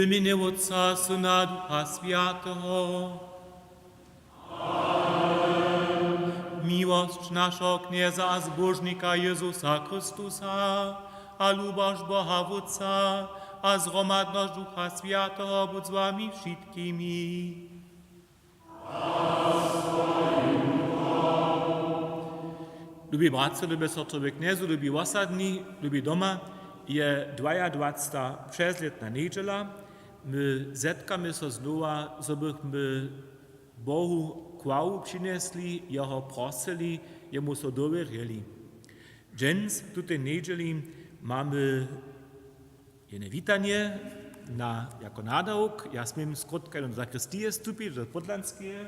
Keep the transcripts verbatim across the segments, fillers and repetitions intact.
W mjenje Wótca, Syna, Ducha Swjateho. Miłosć našeho Knjeza a Zbóžnika Jězusa Chrystusa a lubosć Boha Wótca a zhromadnosć Ducha Swjateho budź z wami wšitkimi. Lubi bratřa, lube sotry w Knjezu, lubi wosadni, lubi doma, je dwajadwaceta přezlětna njedźela. My zetkamy so znowa, zo bychmy Bohu chwalu přinjesli, jeho prosyli, jemu so dowěrjeli. Dźens, tutej njedźeli, mamy jedne witanje na, jako nadawk. Ja směm skrótka do zakristije stupić, do podlanskeje.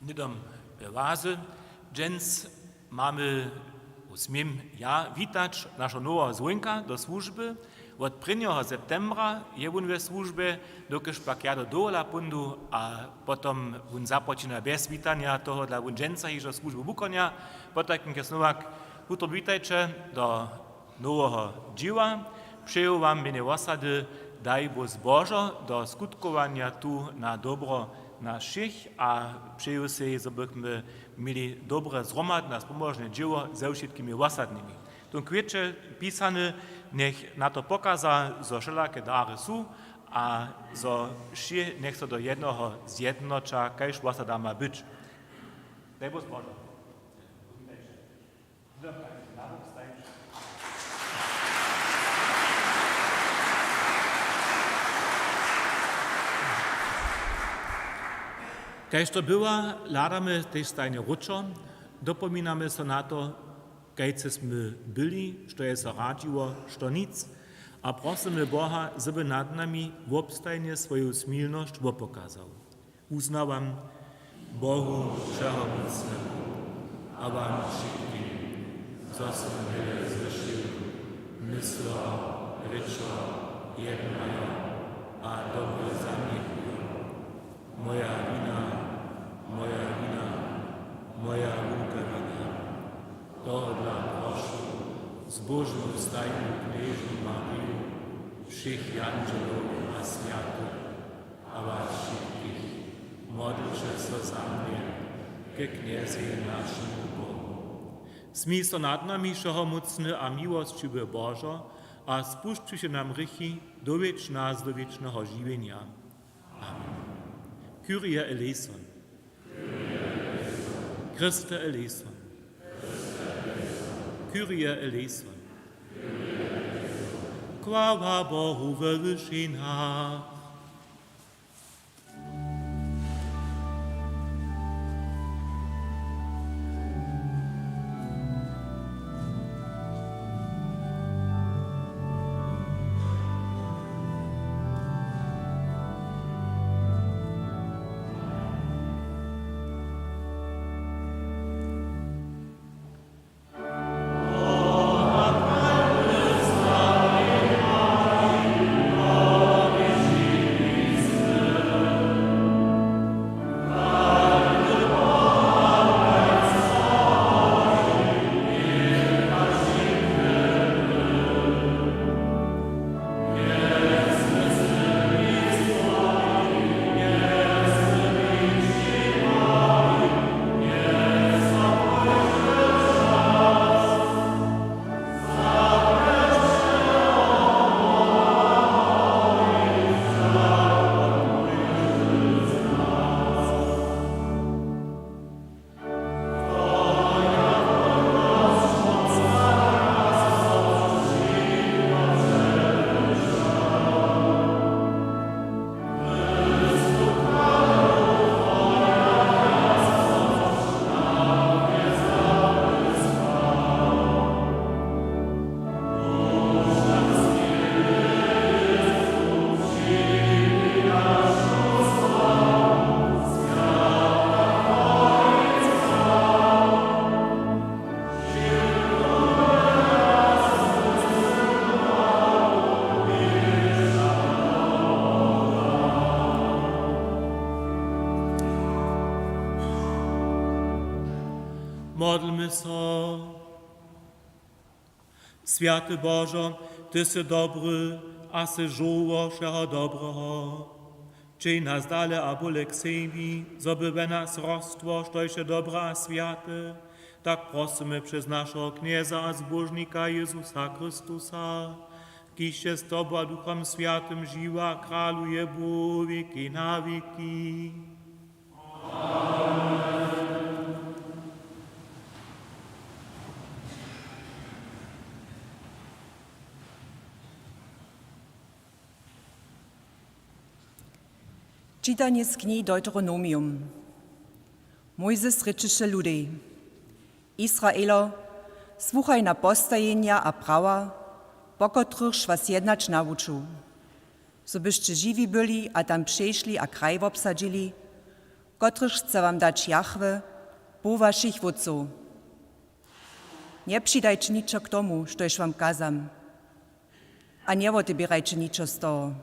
Hnydom we wazy. Dźens mamy, směm ja witać našeho noweho zwónka do słužby. Wot prěnjeho septembra je wón we słužbje, dokelž pak ja do dowola póńdu a potom wón započina bjez witanja, tohodla wón dźensa hižo słužbu wukonja. Potajkim knjez Nowak, hutro witajće do noweho dźěła. Přeju wam mjenje wosady, daj Bóh zbožo do skutkowanja tu na dobro nas wšěch a přeju sej, zo bychmy měli dobre zhromadne a spomožne dźěło ze wšitkimi wosadnymi. W tym kwěće pisane, njech na to pokaza, zo wšelake dary su a zo wšě njech so do jednoho zjednoća, kaž wosada ma być. Daj Bóh zbožo. Kaž to bywa, hladamy tež stajnje wróćo, dopominamy so na to, kajce smy byli, što je so radźiło, što nic, a prosymy Boha, zo by nad nami wobstajnje swoju smilnosć wopokazał. Wuznawam Bohu Wšehomócnemu a wam wšitkim, zo sym wjele zhrěšił, myslo, rěčo, jednajo a dobre zanjechujo. Moja wina, moja wina, moja wulka wina. Tohodla prošu zbóžnu stajnu knježnu Mariju, wšěch jandźelow a swjatych, a was wšitkich, modlće so za mnje ke Knjezej, našemu Bohu. Smil so nad nami, wšehomócny a miłosćiwy Božo, a spušćiwši nam hrěchi, dowjedź nas do wěčneho žiwjenja. Amen. Kyrie eleison. Christe eleison. Kyrie eleison. Chwała Bohu we wyšinach. Modlmy so. Swjaty Božo, ty sy dobry a sy žołło wšeho dobreho. Přijń nas dale a bóle k sebi, zo by we nas rostło, štož je dobre a swjate. Tak prosymy přez našeho Knjeza a Zbóžnika Jezusa Chrystusa, kiž je z tobu a Duchom Swjatym žiwy a kraluje Bóh wěki na wěki. Čitanje z knihi Deuteronomium. Mojzes rěčeše ludej: Israelo, słuchaj na postajenja a prawa, po kotrychž was jednać nawuču, zo byšće žiwi byli a tam přešli a kraj wobsadźili, kotryž chce wam dać Jahwe, Bóh wašich wótcow. Njepřidajće ničo k tomu, štož wam kazam, a njewoteběrajće ničo z toho.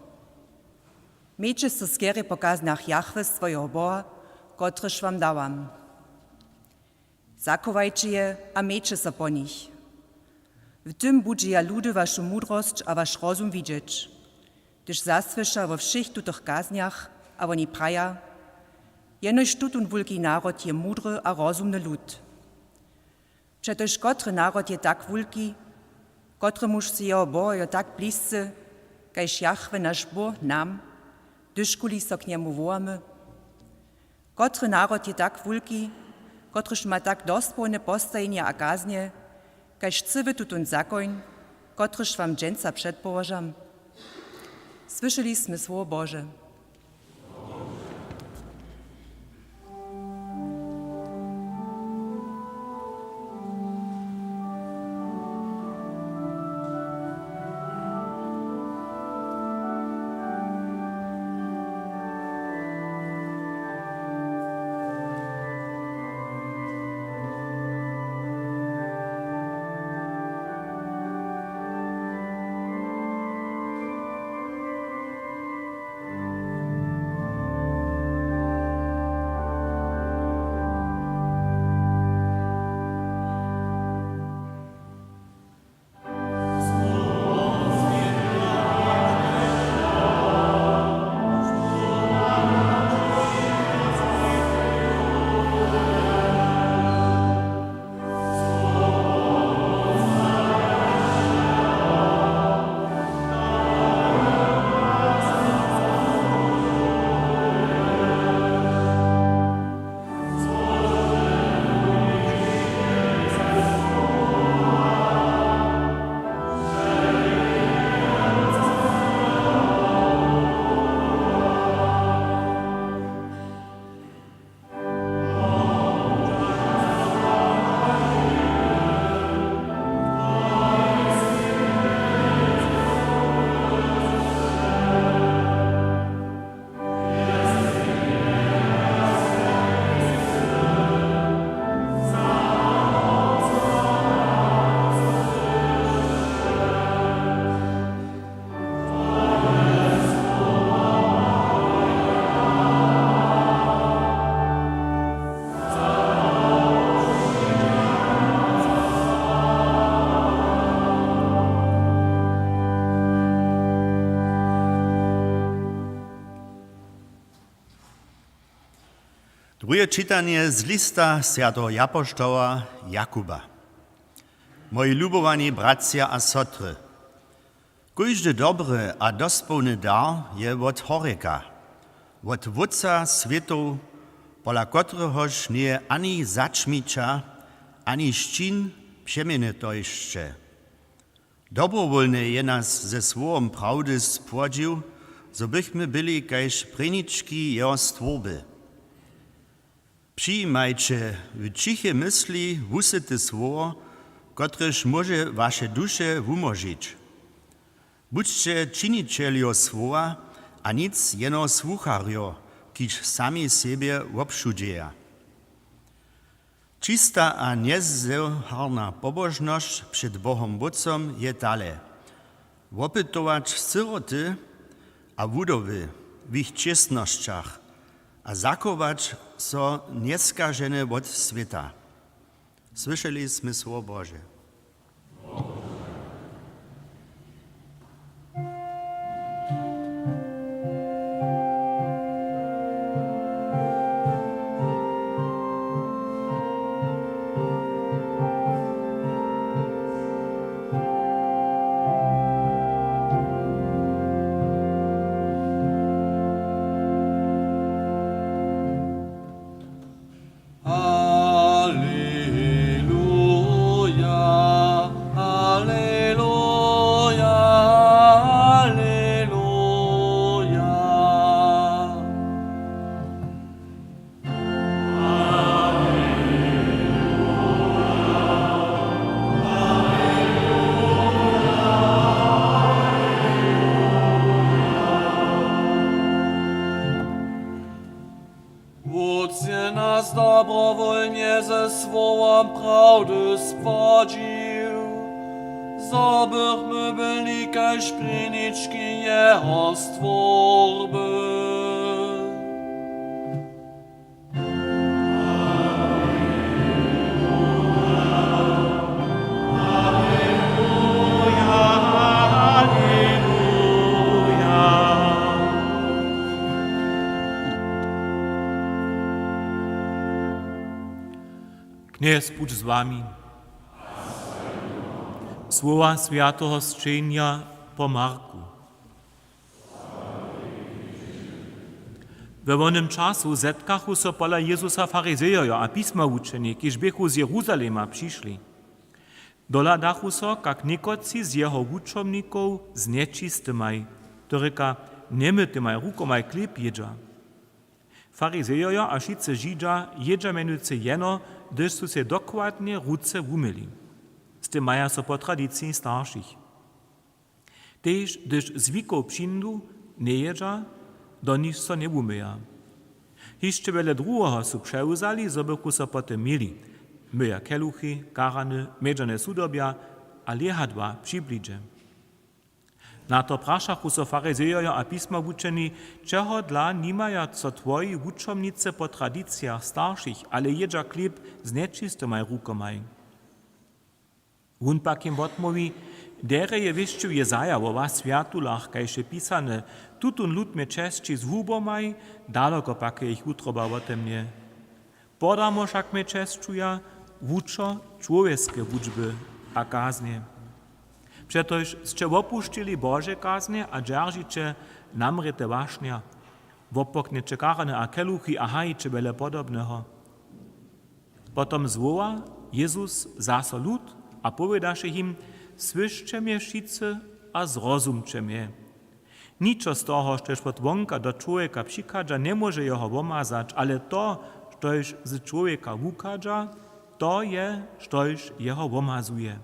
Mějće so skerje po kaznjach Jahwe, swojeho Boha, kotrež wam dałam. Zachowajće je a mějće so po nich. W tym budźeja ludy wašu mudrosć a waš rozum widźeć, hdyž zasłyša wo wšěch tutych kaznjach a woni praja: Jenož tutón wulki naród je mudry a rozumny lud. Přetož kotry naród je tak wulki, kotremuž su jeho bohojo tak blizcy, kaž Jahwe naš Bóh nam, hdyžkuli so k njemu wołamy? Kotry naród je tak wulki, kotryž ma tak dospołne postajenje a kaznje, kaž chcyły tutón zakoń, kotryž wam dźensa předpołožam? Słyšeli smy słowo Bože. Druhe čitanje z lista swjateho japoštoła Jakuba. Moji lubowani bratřa a sotry, kóždy dobry a dospołny dar je wot horjeka, wot Wótca swětow, pola kotrehož njeje ani začmića, ani šćin přeměnytošće. Dobrowólnje je nas ze słowom prawdy spłodźił, zo bychmy byli kaž prěnički jeho stwórby. Přijimajće w ćichej mysli wusyte słowo, kotrež móže waše duše wumóžić. Budźće činićeljo słowa a nic jeno słucharjo, kiž sami sebje wobšudźeja. Čista a njezewharna pobožnosć před Bohom Wótcom je tale: wopytować syroty a wudowy w jich čěsnosćach a zachować so njeskažene wot swěta. Słyšeli smy słowo Bože. Aleluja, aleluja, aleluja. Wótče nas dobrowólnje ze słowom prawdy spłodźił, zo bychmy byli kaž prěnički jeho stwórby. Knjez budź z wami. Słowa swjateho sćenja po Marku. We wonym času zetkachu so pola Jezusa farizejojo a pismawučeni, kiž běchu z Jeruzalema přišli. Dohladachu so, kak někotři z jeho wučomnikow z nječistymaj, to rěka, njemytymaj rukomaj chlěb jědźa. Farizejojo a wšitcy Židźa jědźa mjenujcy jeno, hdyž su sej dokładnje ruce wumyli. Z tym maja so po tradiciji staršich. Tež hdyž z wikow přińdu, njejědźa, do nich so njewumyja. Hišće wjele druheho su přewzali, zo bychu so po tym měli. Myja keluchi, karany, mjedźane sudobja a lěhadła při blidźe. Na to prašachu so farizejojo a pismawučeni, čehodla nimaja so twoji wučomnicy po tradicijach staršich, ale jědźa chlěb z nječistymaj rukomaj. Wón pak jim wotmołwi: Derje je wěsćił Jezaja wo was w swjatulach, kaž je pisane: Tutón lud mje česći z hubomaj, daloko pak je jich wutroba wote mnje. Podarmo wšak mje česćuja wučo čłowjeske wučby a kaznje. Přetož sće wopušćili Bože kaznje a dźeržiće namrěte wašnja, wopoknjeće karany a keluchi a hajiće wjele podobneho. Potom zwoła Jezus zaso lud a powědaše jim: Słyšće mje wšitcy a zrozumće mje. Ničo z toho, štož wot wonka do čłowjeka přichadźa, njemóže jeho womazać, ale to, štož z čłowjeka wuchadźa, to je, štož jeho womazuje.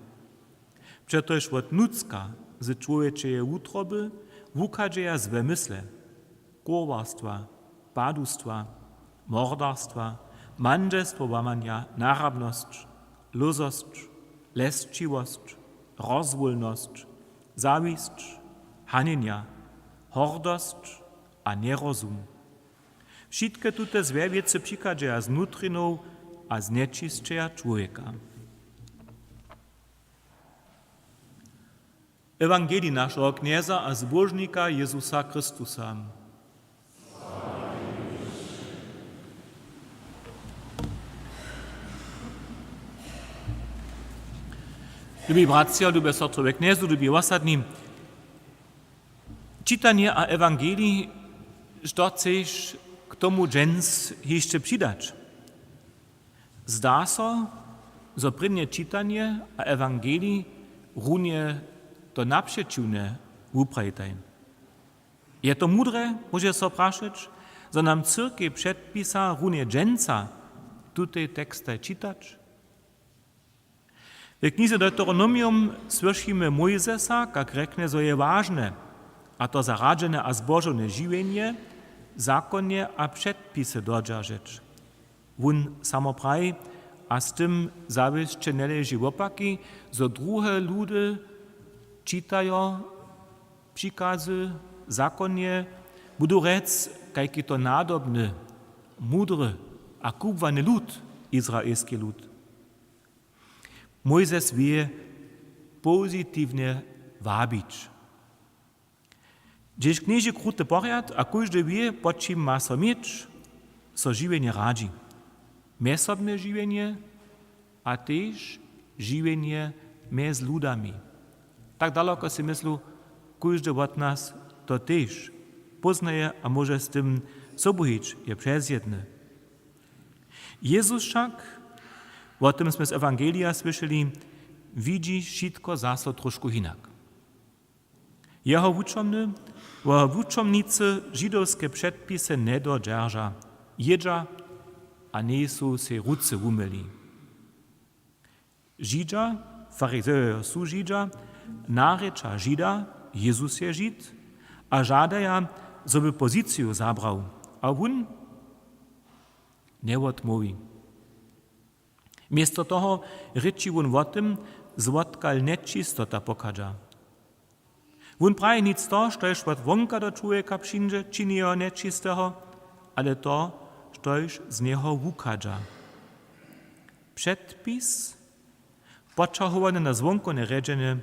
Přetož wot nutřka z čłowječeje wutroby wuchadźeja złe mysle: kurwarstwa, padustwa, mordarstwa, mandźelstwołamanja, nahrabnosć, lózosć, lesćiwosć, rozwólnosć, zawisć, hanjenja, hordosć a njerozum. Wšitke tute złe wěcy přichadźeja z nutrinow a znjećisćeja čłowjeka. Ewangelij našeho Knjeza a Zbóžnika Jezusa Chrystusa. Lubi bratřa, lube sotry we Knjezu, lubi wosadni. Čitanje a ewangelij, što chceš k tomu dźens hišće přidać? Zda so, zo prěnje čitanje a ewangelij runje to napřećiwne wuprajitaj. Je to mudre, móže so prašeć, zo nam cyrkej předpisa runje dźensa tutej tekstaj čitać? W knize Deuteronomium słyšimy Mójzesa, kak rjekny, zo je wažne, a to za radźene a zbožowne žiwjenje, zakonje a předpisy dodźeržeć. Wón samo praji, a z tym zawěsće njeleži wopaki, zo druhe ludy čitajo přikazy, zakonje, budu rjec, kajki to nadobny, mudry a kubłany lud, izraelski lud. Mójzes wě pozitiwnje wabić. Hdźež knježi kruty porjad a kóždy wě, po čim ma so měć, so žiwjenje radźi. Mjezsobne žiwjenje a tež žiwjenje mjez ludami. Tak daloko sej myslu, kóždy wot nas to tež póznaje a móže z tym sobu hić, je přezjedny. Jezus wšak, wo tym smy z ewangelija słyšeli, widźi wšitko zaso trošku hinak. Jeho wučomny, jeho wučomnicy židowske předpisy njedodźerža, jědźa a njejsu sej ruce wumyli. Židźa, farizejo su Židźa, narěča Žida, Jezus je Žid, a žadaja, zo by poziciju zabrał. A wón njewotmołwi. Město toho rěči wón wo tym, zwotkaž nječistota pochadźa. Wón praji, nic to, štož wot wonka do čłowjeka přińdźe, čini jeho nječisteho, ale to, štož z njeho wuchadźa. Předpis, poćahowany na zwonkowne rjedźenje,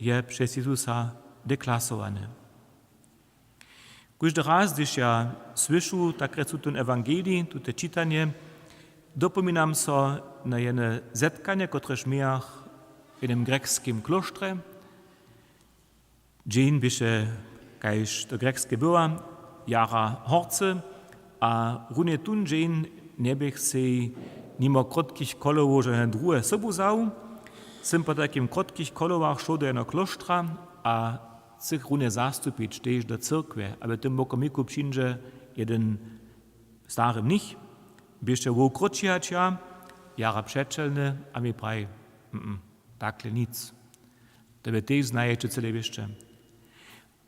je přez Jezusa deklasowany. Kóždy raz, hdyž ja słyšu tak rjec tutón ewangelij, tute čitanje, dopominam so na jene zetkanje, kotrež mějach w jenym grjekskim klóštrje. Dźeń běše, kaž to grjekske była, jara horcy, a runje tón dźeń njeběch sej nimo krótkich cholowow žane druhe sobu wzał. Sym po takim krótkich cholowach šoł do jeno klóštra a chcych runje zastupić tež do cyrkwje, a w tym wokomiku přińdźe jedyn stary mnich, běše wołk krótši hač ja, jara přećelny, a mi praji: „Mm, takle nic. To by tež znajeće cyle wěsće.“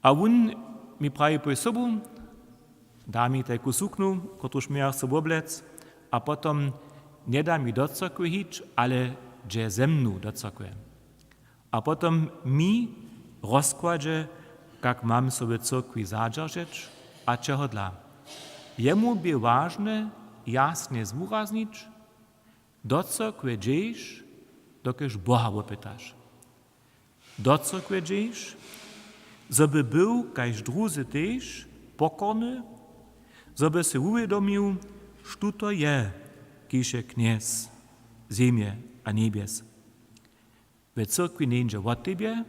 A wón mi praji: „Pój sobu, da mi tajku suknu, kotruž mějach so woblec, a potom njeda mi do cyrkwje hić, ale dźe ze mnu do cyrkwje. A potom mi rozkładźe, kak mam so w cyrkwi zadźeržeć a čehodla.“ Jemu bě wažne jasnje zwuraznić: „Do cyrkwje dźeš, dokelž Boha wopytaš. Do cyrkwje dźeš, zo by był kaž druzy tež pokorny, zo by sej wuwědomił, štó to je, kiž je Knjez zemje a njebjes. W cyrkwi njeńdźe wo tebje,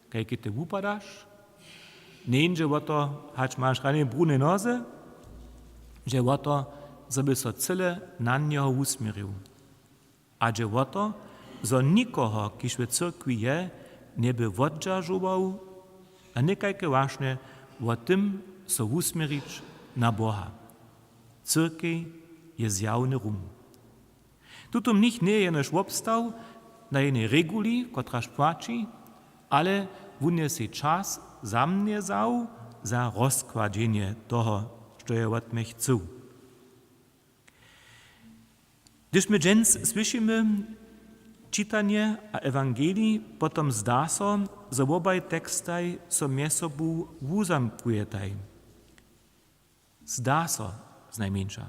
kajki ty wupadaš, njeńdźe wo to, hač maš ranje brune noze, dźe wo to, zo by so cyle na njeho wusměrił. A dźe wo to, zo nikoho, kiž w cyrkwi je, njeby wotdźeržował, a někajke wašnje wo tym, so wusměrić na Boha. Cyrkej je zjawny rum.“ Tutón mnich njeje jenož wobstał na jenej reguli, kotraž płaći, ale wón je sej čas za mnje wzał za rozkładźenje toho, što je wot mnje chcył. Hdyž my dźens słyšimy čitanje a ewangelij, potom zda so, zo wobaj tekstaj so mjez sobu wuzamkujetaj. Zda so znajmjeńša.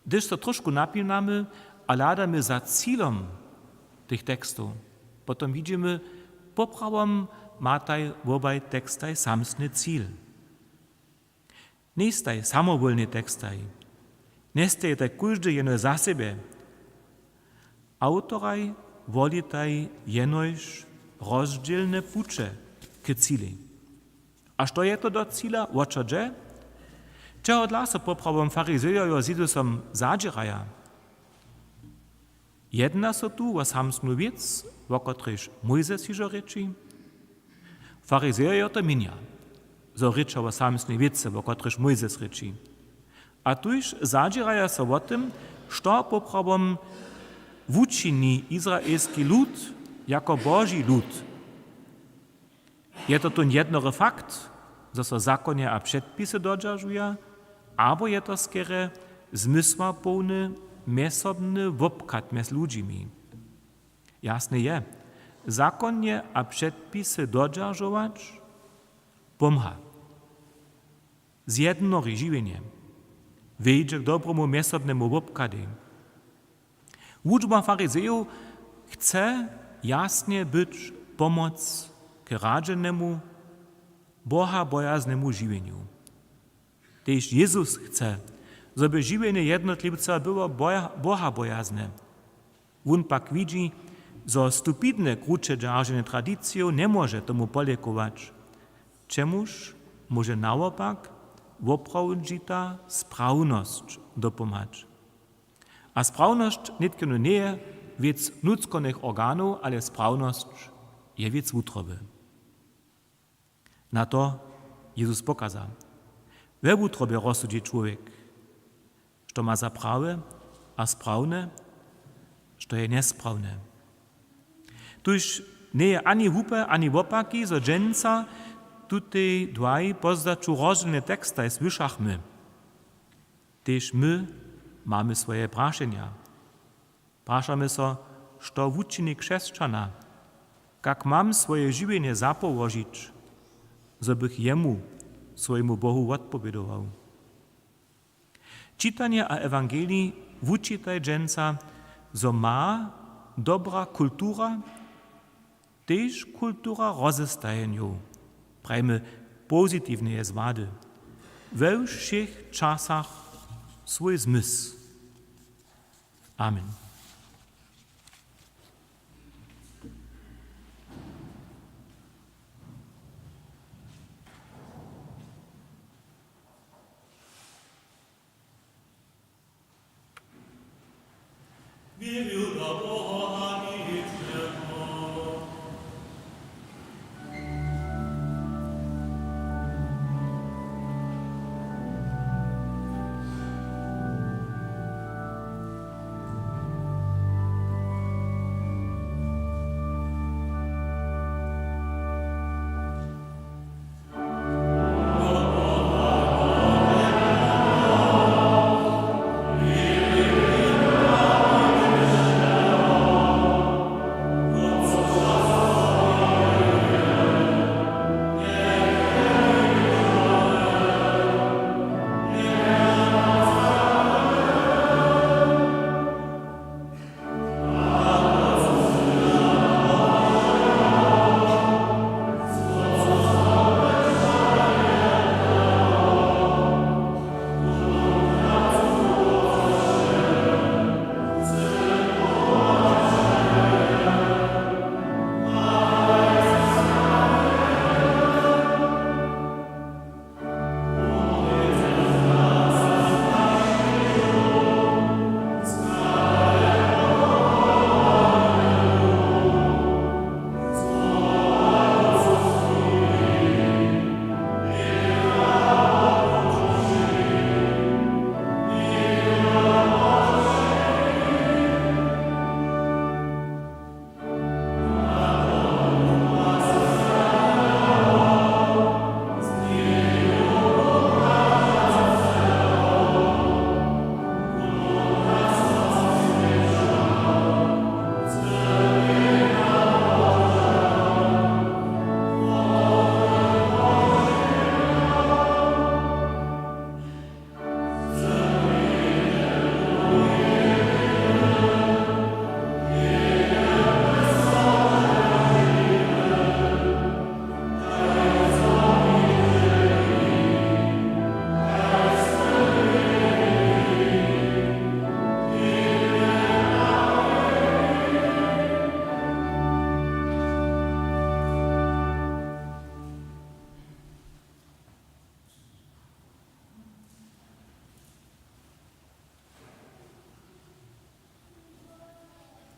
Hdyž so trošku napinamy a hladamy za cilom tych tekstow, potom widźimy, poprawom mataj wobaj tekstaj samsny cil. Njejstaj samowólny tekstaj. Njestejetaj kóždy jeno za sebje. Awtoraj wolitaj jenož rozdźělne puće k cilej. A što je to do cila? Wo čo dźe? Čehodla so poprawom farizejojo z Jezusom zadźěraja? Jedna so tu wo samsnu wěc, wo kotrejž Mójzes hižo rěči. Farizejojo to měnja, zo rěča wo samsnej wěcy, wo kotrejž Mójzes rěči. A tuž zadźěraja so wo tym, što poprawom wučini izraelski lud jako Boži lud. Je to tón jednory fakt, zo so zakonje a předpisy dodźeržuja, abo je to skerje zmysłapołny, mjezsobny wobchad mjez ludźimi? Jasne je, zakonje a předpisy dodźeržować pomha. Zjednori žiwjenje, wjedźe k dobromu mjezsobnemu wobchadej. Wučba farizejow Chce jasnje być pomoc k radźenemu, bohabojaznemu žiwjenju. Tež Jezus chce, zo by žiwjenje jednotliwca było boha-, bohabojazne. Wón pak widźi, zo stupidne kruće dźerženje tradicijow njemóže tomu polěkować, čemuž móže nawopak woprawdźita sprawnosć dopomhać. A sprawnosć nětko njeje wěc nutřkownych organow, ale sprawnosć je wěc wutroby. Na to Jezus pokaza: We wutrobje rozsudźi čłowjek, što ma za prawe a sprawne, što je njesprawne. Tuž njeje ani hłupe, ani wopaki, zo dźensa tutej dwaj pozdaću rozdźělne tekstaj słyšachmy. Tež my mamy swoje prašenja. Prašamy so, što wučini křesćana, kak mam swoje žiwjenje zapołožić, zo bych jemu, swojemu Bohu, wotpowědował. Čitanje a ewangelij wučitaj dźensa, zo ma dobra kultura, tež kultura rozestajenjow, prajmy pozitiwneje złady, we wšěch časach swój zmysł. Amen.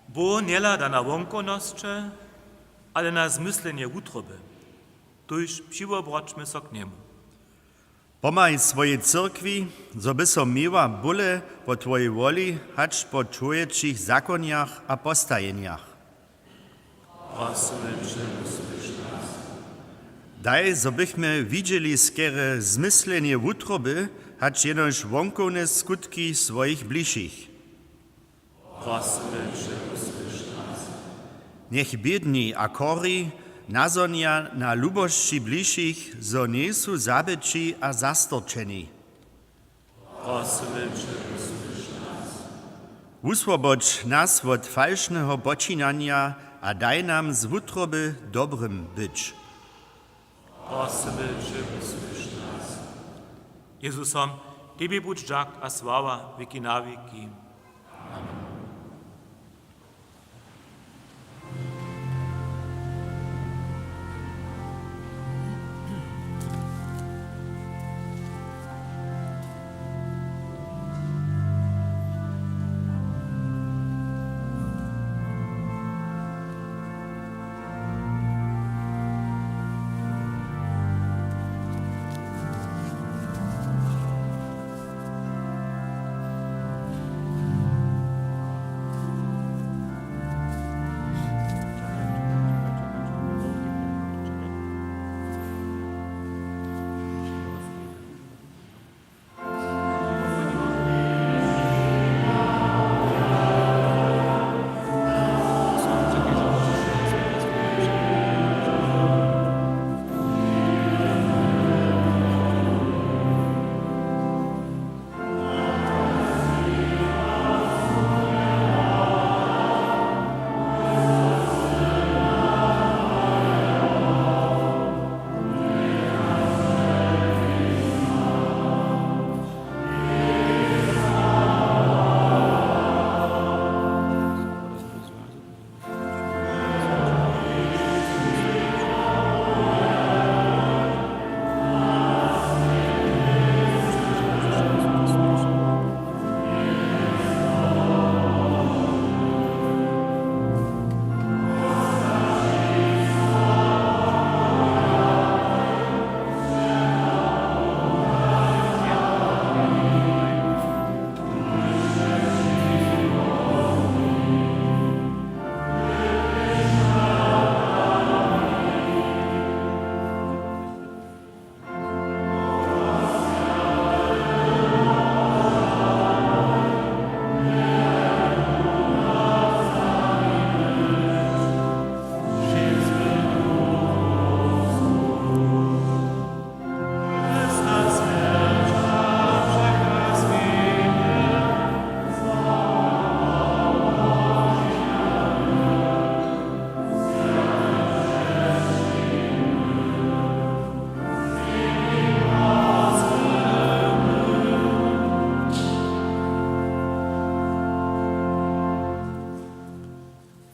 Bóh njehlada na wonkownosće, ale na zmyslenje wutroby. Tuž přiwobroćmy so k njemu. Pomhaj swojej cyrkwi, zo by so měła bóle po twojej woli hač po čłowječich zakonjach a postajenjach. Prosymy će, wusłyš nas. Daj, zo bychmy widźeli skerje zmyslenje wutroby, hač jenož wonkowne skutki swojich bližšich. Prosymy će, wusłyš nas. Njech bědni a chori nazhonja na lubosći bližšich, zo njejsu zabiti a zastyrčeni. Prosymy će, wusłyš nas. Wuswobodź nas wot falšneho počinanja a daj nam z wutroby dobrym być. Prosymy, přewusłyš nas. Jezusom, tebi budź dźak a sława wěki na wěki.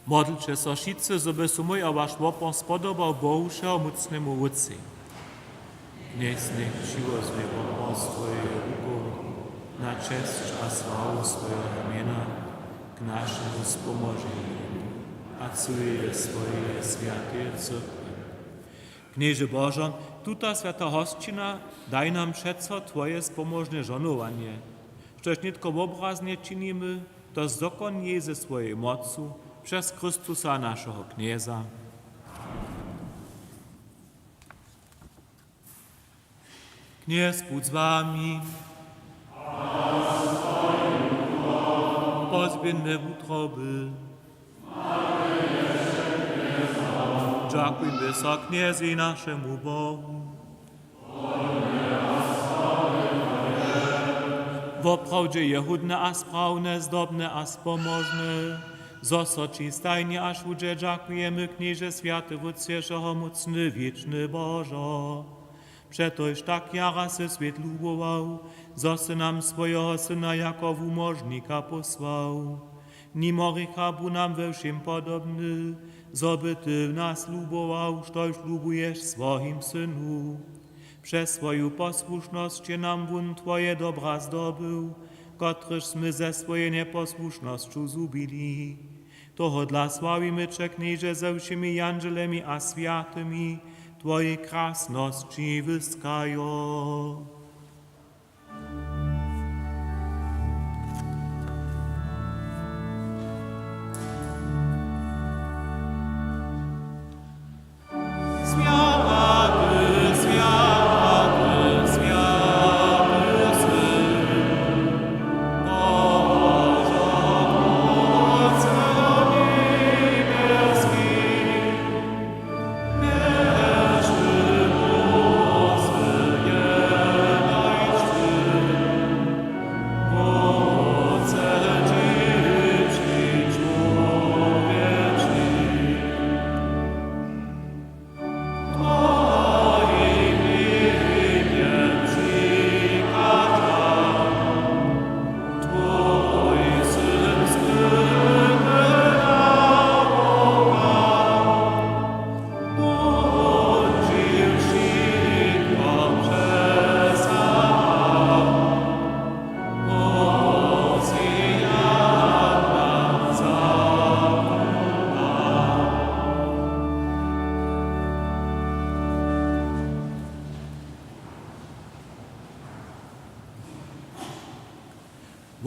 Modlće so wšitcy, zo by so mój a waš wopor spodobał Bohu, wšehomócnemu Wótcej. Knjez njech přihłózbje wopor z twojeje rukow na česć a sławu swojeho mjena, k našemu spomoženju a cyłeje swojeje swjateje cyrkwje. Knježe Božo, tuta swjata hosćina daj nam přeco twoje spomóžne žohnowanje. Štož nětko wobraznje činimy, to zdokonjej ze swojej mocu přez Chrystusa, našeho Knjeza. Knjez budź z wami. Pozběhńmy wutroby. Dźakujmy so Knjezej, našemu Bohu. Woprawdźe je hódne a sprawne, zdobne a spomóžne, zo so ći stajnje a wšudźe dźakujemy, Knježe, swjaty Wótče, wšehomócny, wěčny Božo. Přetož tak jara sy swět lubował, zo sy nam swojeho Syna jako wumóžnika pósłał. Nimo hrěcha bu nam we wšěm podobny, zo by ty w nas lubował, štož lubuješ w swojim Synu. Přez swoju posłušnosć je nam wón twoje dobra zdobył, kotrychž smy ze swojej njeposłušnosću zhubili. Tohodla sławimy će, Knježe, ze wšěmi jandźelemi a swjatymi, twojej krasnosći wyskajo.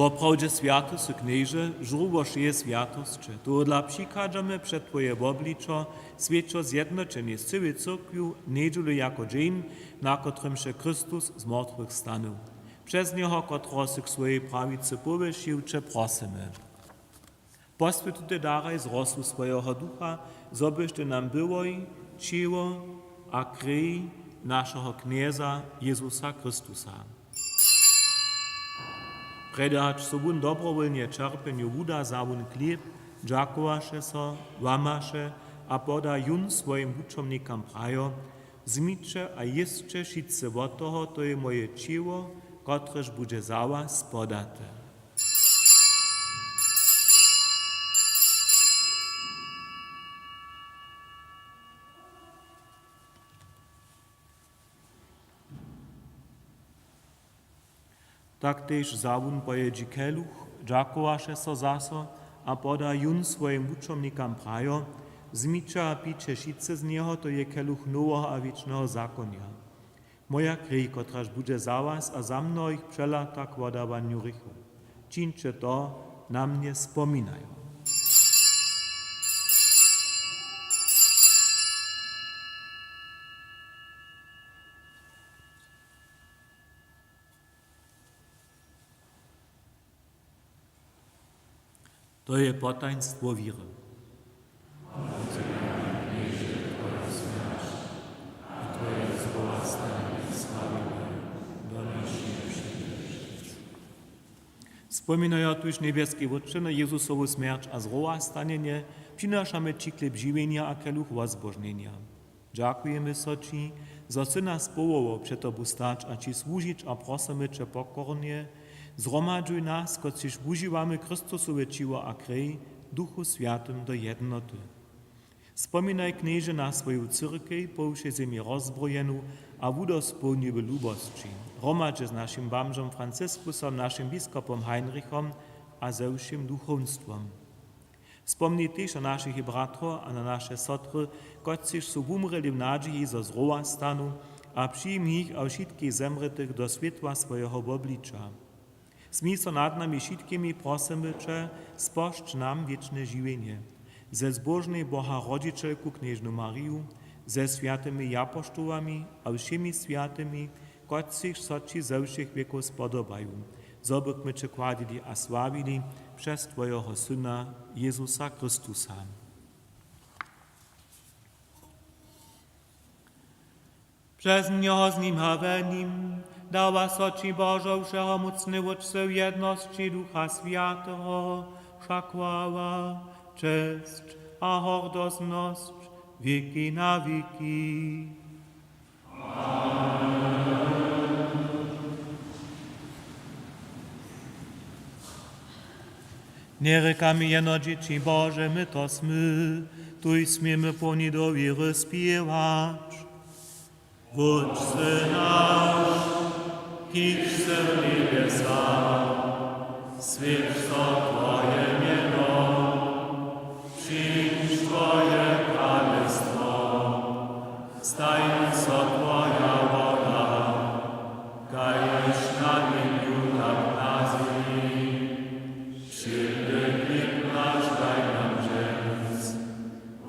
Woprawdźe swjaty sy, Knježe, žórło wšeje swjatosće. Tohodla přichadźamy před Twoje wobličo, swjećo zjednoćenje z cyłej cyrkwju, njedźelu jako dźeń, na kotrymž je Chrystus z mortwych stanył. Přez njeho, kotrehož sy k swojej prawicy powyšił, će prosymy: Poswjeć tutej daraj z rosu swojeho Ducha, zo byštej nam byłoj ćěło a krej našeho Knjeza Jezusa Chrystusa. Prjedy hač so wón dobrowólnje ćerpjenju wuda, wza wón chlěb, dźakowaše so, łamaše a poda jón swojim wučomnikam, prajo: Wzmiće a jěsće wšitcy wot toho, to je moje ćěło, kotrež budźe za was podate. Tak tež wza wón po jědźi keluch, dźakowaše so zaso a poda jón swojim wučomnikam, prajo: Wzmiće a pijće wšitcy z njeho, to je keluch noweho a wěčneho zakonja. Moja krej, kotraž budźe za was a za mnohich přelata k wodawanju hrěchow. Čińće to na mnje spominajo. To je potajnstwo wěry. Spominajo tuž, njebjeski Wótče, na Jezusowu smjerć a zrowastanjenje, přinašamy ći chlěb žiwjenja a keluch wozbožnjenja. Dźakujemy so ći, zo sy nas powołał před tobu stać a ći słužić, a prosymy će pokornje: Zhromadźuj nas, kotřiž wužiwamy Chrystusowe ćěło a krej, w Duchu Swjatym do jednoty. Spominaj, Knježe, na swoju cyrkej po wšej zemi rozbrojenu a wudospołnjuj w lubosći, hromadźe z našim bamžom Franciskusom, našim biskopom Heinrichom a ze wšěm duchowstwom. Spomni tež na našich bratrow a na naše sotry, kotřiž su wumrěli w nadźiji, zo zrowastanu, a přijmi jich a wšitkich zemrětych do swětła swojeho wobliča. Smil so nad nami wšitkimi, prosymy će, spožč nam wěčne žiwjenje ze zbóžnej Boha rodźićelku knježnu Mariju, ze swjatymi japoštołami a wšěmi swjatymi, kotřiž so ći ze wšěch wěkow spodobaju, zo bychmy će chwalili a sławili přez twojeho Syna Jezusa Chrystusa. Přez njeho, z nim a we nim dawa so ći, Božo, wšehomócny Wótče, w jednosći Ducha Swjateho, wša chwała, česć a hordoznosć wěki na wěki. Njerěkamy jeno dźěći Bože, my to smy, tuž směmy połni dowěry spěwać: Wótče naš, kiž sy w njebjesach, swjeć so twoje mjeno, přińdź twoje kralestwo, stań so twoja wola, kaž na njebju, tak na zemi. Wšědny chlěb naš daj nam dźens,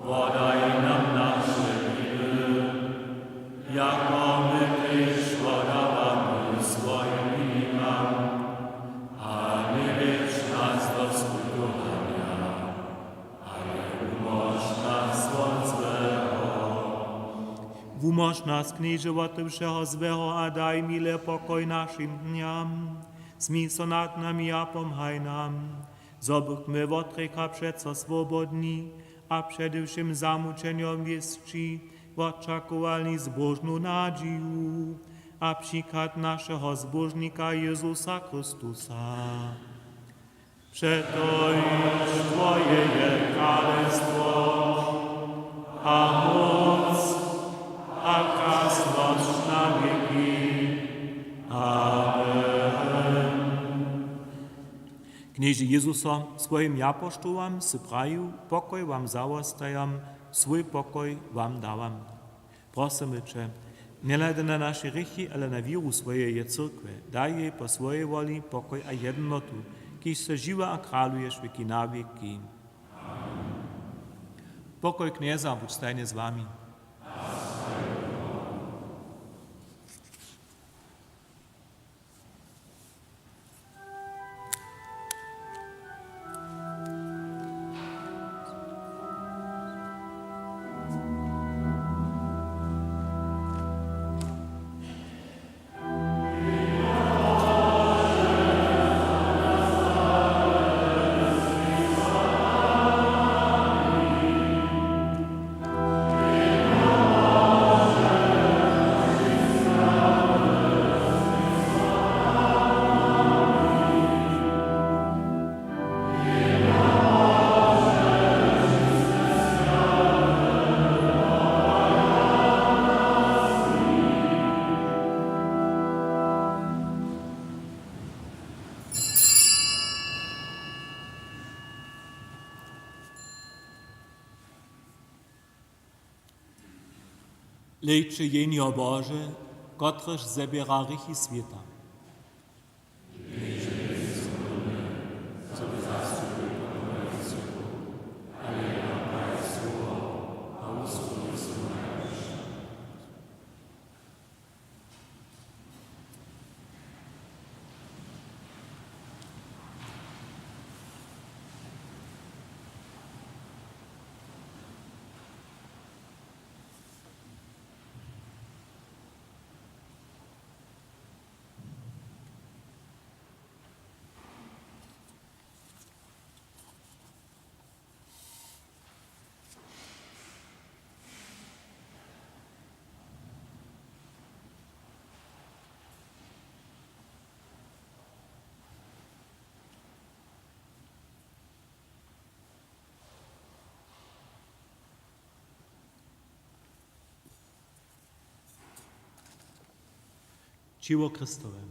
wodaj nam naše winy, jako my tež wodawamy swojim winikam, a njewjedź nas do spytowanja, ale wumóž nas wot złeho. Wumóž nas, Knježe, wot wšeho złeho a daj miłe pokoj našim dnjam. Smil so nad nami a pomhaj nam, zo bychmy wot hrěcha přeco swobodni a přede wšěm zamućenjom wěsći wočakowali zbóžnu nadźiju a přichad našeho Zbóžnika Jezusa Chrystusa. Přetož twoje je kralestwo a móc a krasnosć na wěki. Amen. Knježe Jezuso, swojim japoštołam sy prajił: Pokoj wam zawostajam, swój pokoj wam dawam. Prosymy će, njehladaj na naše hrěchi, ale na wěru swojeje cyrkwje, daj jej po swojej woli pokoj a jednotu, kiž sy žiwy a kraluješ wěki na wěki. Pokoj Knjeza budź stajnje z wami. Hlejće, Jehnjo Bože, kotrež zběra hrěchi swěta. Ćěło Chrystowe.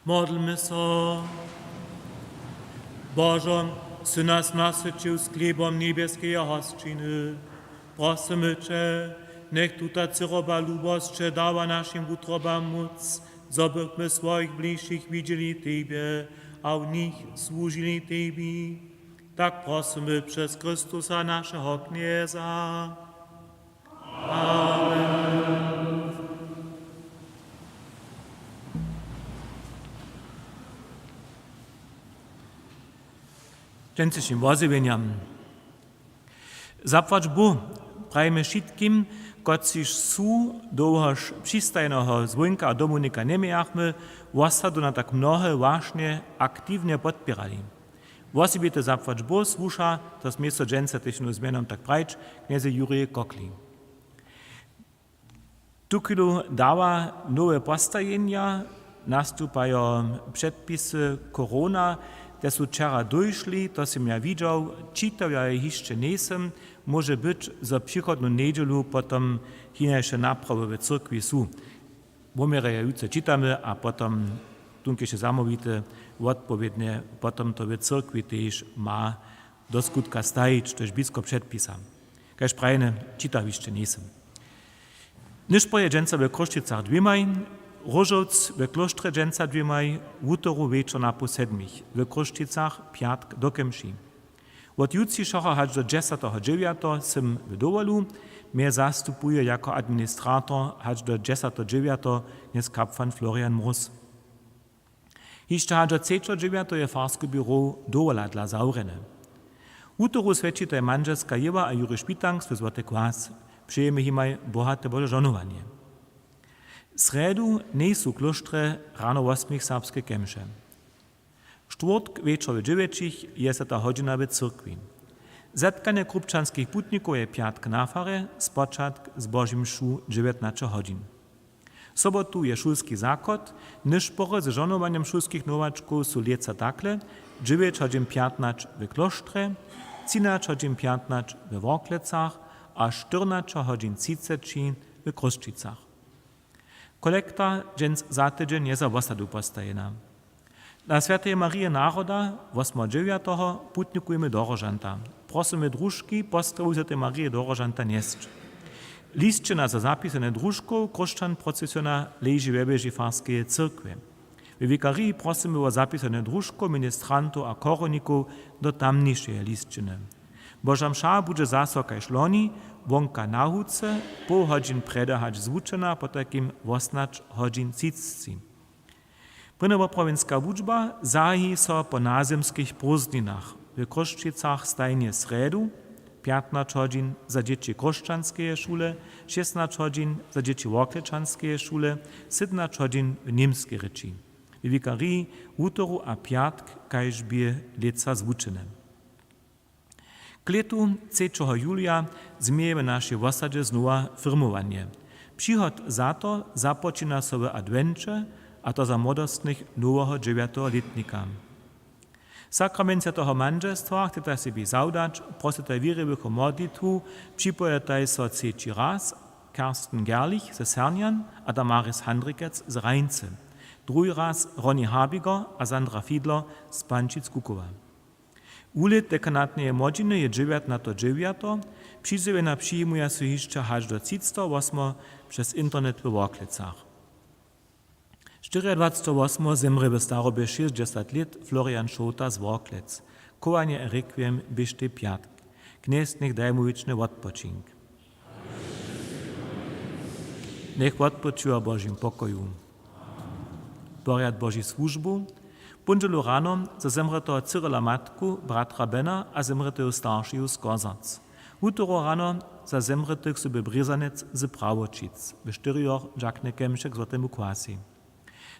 Modlmy so. Božo, sy nas nasyćił z chlěbom njebjeskeje hosćiny. Prosymy će, njech tuta cyroba lubosće dawa našim wutrobam móc, zo bychmy swojich bližšich widźeli tebje a w nich słužili tebi. Tak prosymy přez Chrystusa, našeho Knjeza. Amen. Dźensnišim wozjewjenjam. Zapłać Bóh, prajimy wšitkim, kotřiž su, dołhož přistajeneho Zwónka a Dominika njemějachmy, wosadu na tak mnohe wašnje aktiwnje podpěrali. Wosebite zapłać Bóh słuša, to smě so dźensa tež z mjenom tak prajć, knjeze Jurije Kokli. Tuchwilu dawa nowe postajenja, nastupajo předpisy corona, te su wčera dóšli, to sym ja widźał, čitał ja je hišće njejsym, móže być, zo přichodnu njedźelu potom hinaše naprawy w cyrkwi su. Woměrje jutře čitamy a potom tunkejše zamołwite wotpowědnje potom to w cyrkwi tež ma do skutka stajić, to je blisko předpisa. Kaž prajene, čitał hišće njejsym. Nyšpor je dźensa w Chrósćicach dwěmaj, Róžowc w klóštrje dźensa dwěmaj, wutoru wječor na poł sedmich, w Chrósćicach pjatk do kemši. Wot jutřišeho hač do dźesateho dźewjateho sym w dowolu, mje zastupuje jako administrator hač do dźesateho dźewjateho knjez kapłan Florian Mróz. Hišće hač do třećeho dźewjateho je farske běrow dowola dla zawrjene. Wutoru swjećitej mandźelska Jěwa a Juri Špitank z Złoty Kwas. Přejemy jimaj bohate Bože žohnowanje. Srjedu njejsu w klóštrje rano wosmich serbske kemše. Štwórtk wječor w dźewjećich je seta hodźina w cyrkwi. Zetkanje krupčanskich putnikow je pjatk na farje, spočatk z Božim mšu dźewjatnaće hodźin. Sobotu je šulski zachod, nyšpory ze žohnowanjem šulskich nowačkow su lětsa takle: dźewjeć hodźin pjatnaće w klóštrje, třinaće hodźin pjatnaće we Worklecach a štyrnaće hodźin třiceći w Chrósćicach. Kolekta dźens za tydźeń je za wosadu postajena. Na swjateje Marije naroda wosmeho dźewjateho putnikujemy do Róžanta. Prosymy družki postawu swjateje Marije do Róžanta njesć. Lisćina za zapisanje družkow Chróšćan procesiona leži we wježi farskeje cyrkwje. We wikariji prosymy wo zapisanje družkow, ministrantow a chorowników do tamnišeje lisćiny. Boža mša budźe zaso kaž loni, wonka na huce, poł hodźin prjedy hač zwučena, potajkim wosnaće hodźin třiceći. Prěnjowoprawjenska wučba zahaji so po nazymskich prózdninach w Chrósćicach stajnje srjedu, pjatnaće hodźin za dźěći chróšćanskeje šule, šěsnaće hodźin za dźěći worklečanskeje šule, sydomnaće hodźin w němskej rěči. We wikariji wutoru a pjatk, kaž bě lětsa zwučene. K lětu třećeho julija změje w našej wosadźe znowa firmowanje. Přihot za to započina so w adwenće, a to za młodostnych noweho dźewjateho lětnika. Sakrament swjateho mandźelstwa chceta sebi zawdać, prosytaj wěriwych wo modlitwu, připojotaj so třeći raz Kersten Gerlich ze Sernjan a Damaris Handrikec z Rajncy, druhi raz Ronny Habiger a Sandra Fiedler z Pančic-Kukowa. Wuhlěd dekanatneje młodźiny je dźewjatnato dźewjato, přizjewjenja přijimuja so hišće hač do třiceteho wosmeho přez internet we Worklecach. Štyriadwaceteho wosmeho zemrě w starobje šěsćdźesat lět Florian Šołta z Worklec. Chowanje a rekwiem běštej pjatk. Knjez njech daj mu wěčny wotpočink. Njech wotpočiwa w Božim pokoju. Porjad Božich słužbow. Póndźelu rano za zemrěteho Cyrila matku, bratra Bena a zemrěteju staršeju z Kozarc. Wutoru rano za zemrětych soby Brězanec z Prawoćic, we štyrijoch dźakne kemše k Złotemu Kwasej.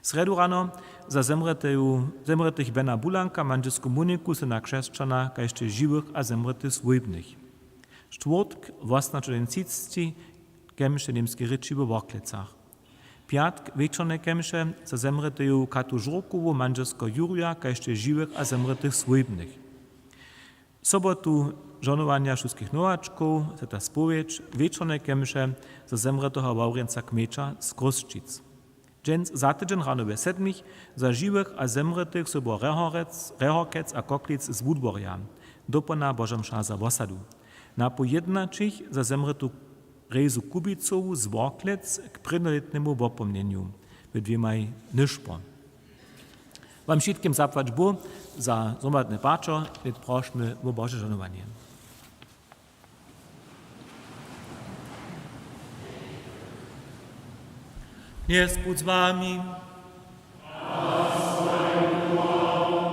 Srjedu rano za zemrěteju, zemrětych Bena Bulanka, mandźelsku Moniku, syna Křesćana, kaž tež žiwych a zemrětych swójbnych. Štwórtk wosomnaće hodźin třiceći kemše němskeje rěči we Worklecach. Pjatk wječorne kemše za zemrěteju Katu Žurkowu, mandźelskeho Jurja, kaž tež žiwych a zemrětych swójbnych. Sobotu žohnowanja šulskich nowačkow, swjata spowědź, wječorne kemše za zemrěteho Wawrjenca Kmjeća z Chrósćic. Dźens za tydźeń rano we sedmich za žiwych a zemrětych sobu Rehorec, Rehorkec a Koklic z Wudworja. Dopołdnja Boža mša za wosadu. Na poł jědnaćich za zemrětu Rejzu Kubicowu z Worklec k prěnjolětnemu wopomnjenju we dwěmaj nyšpor. Wam wšitkim zapłać Bóh za zhromadne pačo, hnydk prošmy wo Bože žohnowanje. Knjez budź z wami.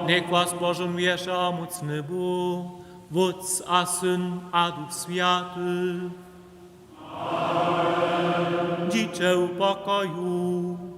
Njech was požohnuje wšehomócny Bóh, Wótc a Syn a Duch Swjaty. Dźiće w pokoju.